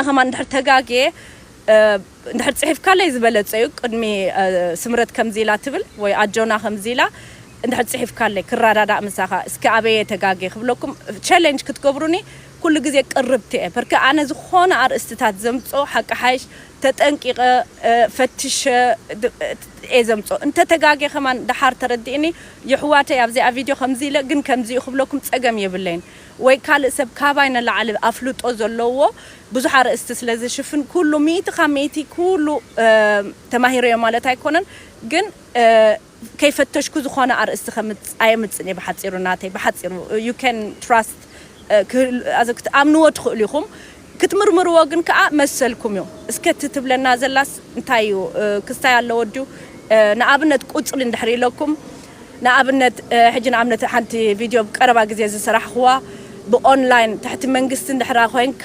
ከማን እንድሕር ተጋግየ፣ እ፣ እንድሕር ጽሒፍካለይ ዝበለጸ እዩ። ቅድሚ፣ እ፣ ስምረት ከምዚ ኢላ ትብል ወይ ኣጆና ከምዚ ኢላ እንድሕር ጽሒፍካለይ ክረዳዳእ ምሳኻ፣ እስኪ ኣበየ ተጋግየ ክብለኩም ቻሌንጅ ክትገብሩኒ ኩሉ ግዜ ቅርብቲ እየ። በርከ ኣነ ዝኾነ ኣርእስትታት ዘምጾ ሓቂ ሓይሽ ተጠንቂቐ፣ እ፣ ፈትሸ፣ ድ-፣ እየ ዘምጾ። እንተ ተጋግየ ከማን ደሓር ተረዲእኒ። የሕዋተይ ኣብዚኣ ቪድዮ ከምዚ ኢለ ግን ከምዚ እዩ ክብለኩም ጸገም የብለይን። ወይ ካልእ ሰብ ካባይ ንላዕሊ ኣፍልጦ ዘለዎ ብዙሕ ኣርእስቲ ስለ ዝሽፍን ኩሉ ሚእቲ ካብ ሚእቲ ኩሉ፣ እ፣ ተማሂረዮ ማለት ኣይኮነን። ግን፣ እ፣ ከይፈተሽኩ ዝኾነ ኣርእስቲ ከምጽእ ኣየምጽእን እየ። ብሓጺሩ ናተይ ብሓጺሩ you can trust፣ እ፣ ክህል-፣ ኣዘ-፣ ክትኣምንዎ ትኽእሉ ኢኹም። ክትምርምርዎ ግን ከኣ መሰልኩም እዩ። እስከ እቲ ትብለና ዘላስ እንታይ እዩ? እ፣ ክስታይ ኣለዎ ድዩ? እ፣ ንኣብነት ቁጽሪ እንድሕር ኢለኩም፣ ንኣብነት፣ እ፣ ሕጂ ንኣብነት ሓንቲ ቪድዮ ብቀረባ ግዜ ዝሰራሕኽዋ ብኦንላይን ትሕቲ መንግስቲ እንድሕራ ኮይንካ